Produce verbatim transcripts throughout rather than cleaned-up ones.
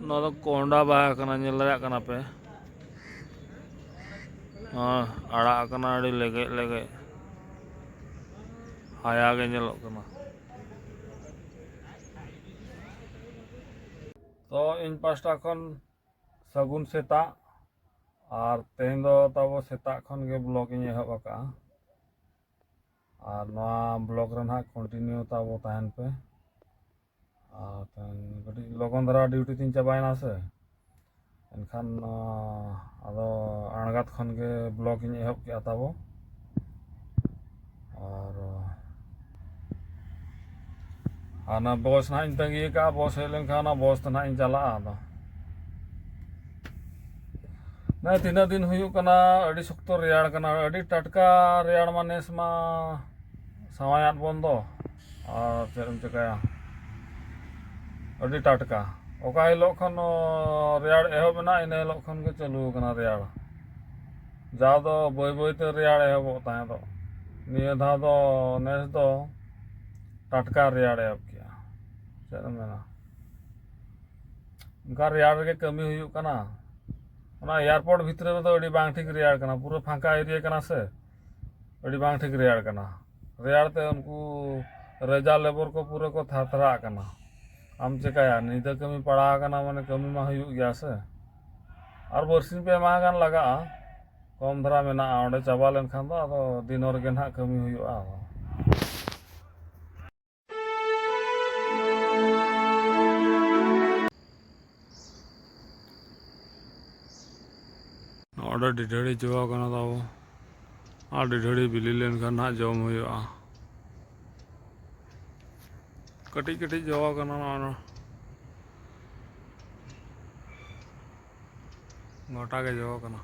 ᱱᱚᱣᱟ ᱫᱚ ᱠᱚᱸᱦᱰᱟ ᱵᱟᱦᱟ ᱠᱟᱱᱟ, ᱧᱮᱞ ᱫᱟᱲᱮᱭᱟᱜ ᱠᱟᱱᱟ ᱯᱮ᱾ ᱱᱚᱣᱟ ᱟᱲᱟᱜ ᱟᱠᱟᱱᱟ, ᱟᱹᱰᱤ ᱞᱮᱜᱮᱡ ᱞᱮᱜᱮᱡ, ᱦᱟᱭᱟ ᱜᱮ ᱧᱮᱞᱚᱜ ᱠᱟᱱᱟ᱾ ᱛᱚ, ᱤᱧ ᱯᱟᱥᱴᱟ ᱠᱷᱚᱱ ᱥᱟᱹᱜᱩᱱ ᱥᱮᱛᱟᱜ᱾ ᱟᱨ ᱛᱮᱦᱮᱧ ᱫᱚ ᱛᱟᱵᱚ ᱥᱮᱛᱟᱜ ᱠᱷᱚᱱ ᱜᱮ vlog ᱤᱧ ᱮᱦᱚᱵ ᱟᱠᱟᱫᱼᱟ᱾ ᱟᱨ ᱱᱚᱣᱟ vlog ᱨᱮ ᱱᱟᱦᱟᱜ continue ᱛᱟᱵᱚ ᱛᱟᱦᱮᱱ ᱯᱮ᱾ ᱟᱨ ᱛᱮᱦᱮᱧ ᱠᱟᱹᱴᱤᱡ ᱞᱚᱜᱚᱱ ᱫᱷᱟᱨᱟ duty ᱛᱤᱧ ᱪᱟᱵᱟᱭᱮᱱᱟ ᱥᱮ, ᱮᱱᱠᱷᱟᱱ, ᱟᱸ, ᱟᱫᱚ ᱟᱬᱜᱟᱛ ᱠᱷᱚᱱ ᱜᱮ vlog ᱤᱧ ᱮᱦᱚᱵ ᱠᱮᱜᱼᱟ ᱛᱟᱵᱚ᱾ ᱟᱨ, ᱟᱨ ᱚᱱᱟ ᱵᱚᱥ ᱱᱟᱦᱟᱜ ᱤᱧ ᱛᱟᱺᱜᱤ ᱟᱠᱟᱫᱼᱟ, ᱵᱚᱥ ᱦᱮᱡ ᱞᱮᱱᱠᱷᱟᱱ ᱚᱱᱟ ᱵᱚᱥ ᱛᱮ ᱱᱟᱦᱟᱜ ᱤᱧ ᱪᱟᱞᱟᱜᱼᱟ᱾ ᱟᱫᱚ ᱱᱚᱜᱼᱚᱭ ᱛᱤᱱᱟᱹᱜ ᱫᱤᱱ ᱦᱩᱭᱩᱜ ᱠᱟᱱᱟ, ᱟᱹᱰᱤ ᱥᱚᱠᱛᱚ ᱨᱮᱭᱟᱲ ᱠᱟᱱᱟ, ᱟᱹᱰᱤ ᱴᱟᱴᱠᱟ ᱨᱮᱭᱟᱲ ᱢᱟ ᱱᱮᱥ ᱢᱟ ᱥᱟᱶᱟᱭᱟᱫ ᱵᱚᱱ ᱫᱚ᱾ ᱟᱨ ᱪᱮᱫ ᱮᱢ ᱪᱤᱠᱟᱹᱭᱟ, ᱟᱹᱰᱤ ᱴᱟᱴᱠᱟ᱾ ᱚᱠᱟ ᱦᱤᱞᱳᱜ ᱠᱷᱚᱱ, ᱚ, ᱨᱮᱭᱟᱲ ᱮᱦᱚᱵ ᱮᱱᱟ, ᱤᱱᱟᱹ ᱦᱤᱞᱳᱜ ᱠᱷᱚᱱ ᱜᱮ ᱪᱟᱹᱞᱩ ᱟᱠᱟᱱᱟ ᱨᱮᱭᱟᱲ᱾ ᱡᱟᱣ ᱫᱚ ᱵᱟᱹᱭ ᱵᱟᱹᱭ ᱛᱮ ᱨᱮᱭᱟᱲ ᱮᱦᱚᱵᱚᱜ ᱛᱟᱦᱮᱸ ᱫᱚ, ᱱᱤᱭᱟᱹ ᱫᱷᱟᱣ ᱫᱚ, ᱱᱮᱥ ᱫᱚ ᱴᱟᱴᱠᱟ ᱨᱮᱭᱟᱲ ᱮᱦᱚᱵ ᱠᱮᱜᱼᱟ᱾ ᱪᱮᱫ ᱮᱢ ᱢᱮᱱᱟ, ᱚᱱᱠᱟ ᱨᱮᱭᱟᱲ ᱨᱮᱜᱮ ᱠᱟᱹᱢᱤ ᱦᱩᱭᱩᱜ ᱠᱟᱱᱟ᱾ ᱚᱱᱟ airport ᱵᱷᱤᱛᱨᱤ ᱨᱮᱫᱚ ᱟᱹᱰᱤ ᱵᱟᱝ ᱴᱷᱤᱠ ᱨᱮᱭᱟᱲ ᱠᱟᱱᱟ, ᱯᱩᱨᱟᱹ ᱯᱷᱟᱸᱠᱟ area ᱠᱟᱱᱟ ᱥᱮ, ᱟᱹᱰᱤ ᱵᱟᱝ ᱴᱷᱤᱠ ᱨᱮᱭᱟᱲ ᱠᱟᱱᱟ᱾ ᱨᱮᱭᱟᱲ ᱛᱮ ᱩᱱᱠᱩ ᱨᱮᱡᱟ labour ᱠᱚ ᱯᱩᱨᱟᱹ ᱠᱚ ᱛᱷᱟᱨᱛᱷᱟᱨᱟᱜ ᱠᱟᱱᱟ᱾ ᱟᱢ ᱪᱮᱠᱟᱭᱟ, ᱧᱤᱫᱟᱹ ᱠᱟᱹᱢᱤ ᱯᱟᱲᱟᱣ ᱟᱠᱟᱱᱟ ᱢᱟᱱᱮ ᱠᱟᱹᱢᱤ ᱢᱟ ᱦᱩᱭᱩᱜ ᱜᱮᱭᱟ ᱥᱮ᱾ ᱟᱨ ᱵᱟᱨᱥᱤᱧ ᱯᱮ ᱢᱟᱦᱟ ᱜᱟᱱ ᱞᱟᱜᱟᱜᱼᱟ, ᱠᱚᱢ ᱫᱷᱟᱨᱟ ᱢᱮᱱᱟᱜᱼᱟ, ᱚᱸᱰᱮ ᱪᱟᱵᱟ ᱞᱮᱱᱠᱷᱟᱱ ᱫᱚ ᱟᱫᱚ ᱫᱤᱱᱚ ᱨᱮᱜᱮ ᱱᱟᱦᱟᱜ ᱠᱟᱹᱢᱤ ᱦᱩᱭᱩᱜᱼᱟ᱾ ᱱᱚᱰᱮ ᱰᱤᱰᱷᱟᱹᱲᱤ ᱡᱚ ᱟᱠᱟᱱᱟ ᱛᱟᱵᱚ, ᱟᱨ ᱰᱤᱰᱷᱟᱹᱲᱤ ᱵᱤᱞᱤ ᱞᱮᱱᱠᱷᱟᱱ ᱱᱟᱦᱟᱜ ᱡᱚᱢ ᱦᱩᱭᱩᱜᱼᱟ᱾ ᱠᱟᱹᱴᱤᱡ ᱠᱟᱹᱴᱤᱡ ᱡᱚ ᱟᱠᱟᱱᱟ, ᱱᱚᱜᱼᱚ ᱱᱚᱣᱟ ᱜᱚᱴᱟ ᱜᱮ ᱡᱚ ᱟᱠᱟᱱᱟ᱾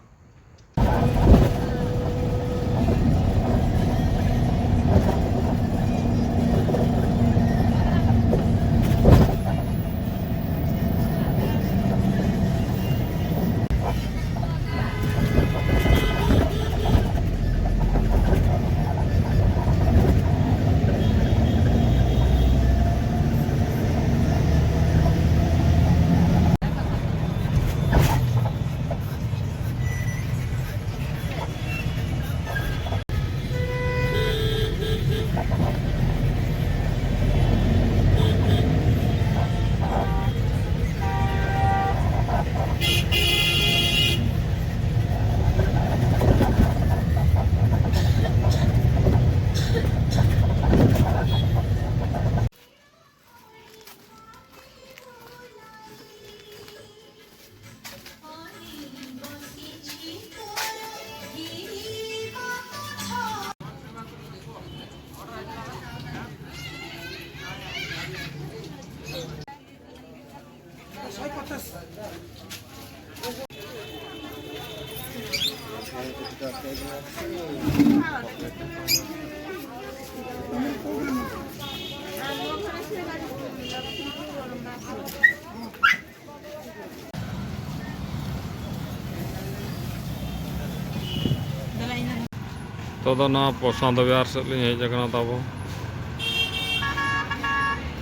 ᱱᱤᱛᱚᱜ ᱫᱚ ᱱᱚᱣᱟ ᱯᱨᱚᱥᱟᱱᱛ ᱵᱤᱦᱟᱨ ᱥᱮᱫ ᱞᱤᱧ ᱦᱮᱡ ᱟᱠᱟᱱᱟ ᱛᱟᱵᱚ,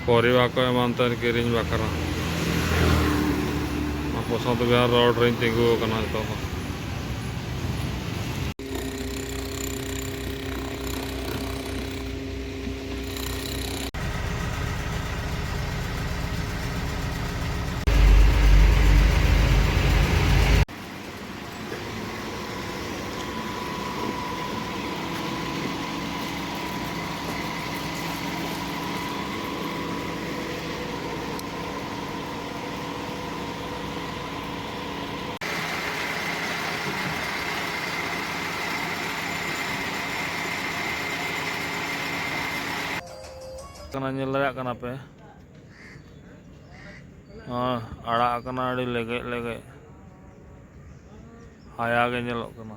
ᱯᱚᱨᱤᱵᱟ ᱠᱚ ᱮᱢᱟᱱ ᱛᱮᱱ ᱠᱤᱨᱤᱧ ᱵᱟᱠᱷᱨᱟ᱾ ᱱᱚᱣᱟ ᱯᱨᱚᱥᱟᱱᱛ ᱵᱤᱦᱟᱨ ᱨᱳᱰ ᱨᱮᱧ ᱛᱤᱸᱜᱩ ᱟᱠᱟᱱᱟ ᱱᱤᱛᱚᱜ ᱫᱚ᱾ ᱠᱟᱱᱟ, ᱧᱮᱞ ᱫᱟᱲᱮᱭᱟᱜ ᱠᱟᱱᱟ ᱯᱮ᱾ ᱦᱚᱸ, ᱟᱲᱟᱜ ᱟᱠᱟᱱᱟ ᱟᱹᱰᱤ ᱞᱮᱜᱮᱡ ᱞᱮᱜᱮᱡ᱾ ᱦᱟᱭᱟ ᱜᱮ ᱧᱮᱞᱚᱜ ᱠᱟᱱᱟ᱾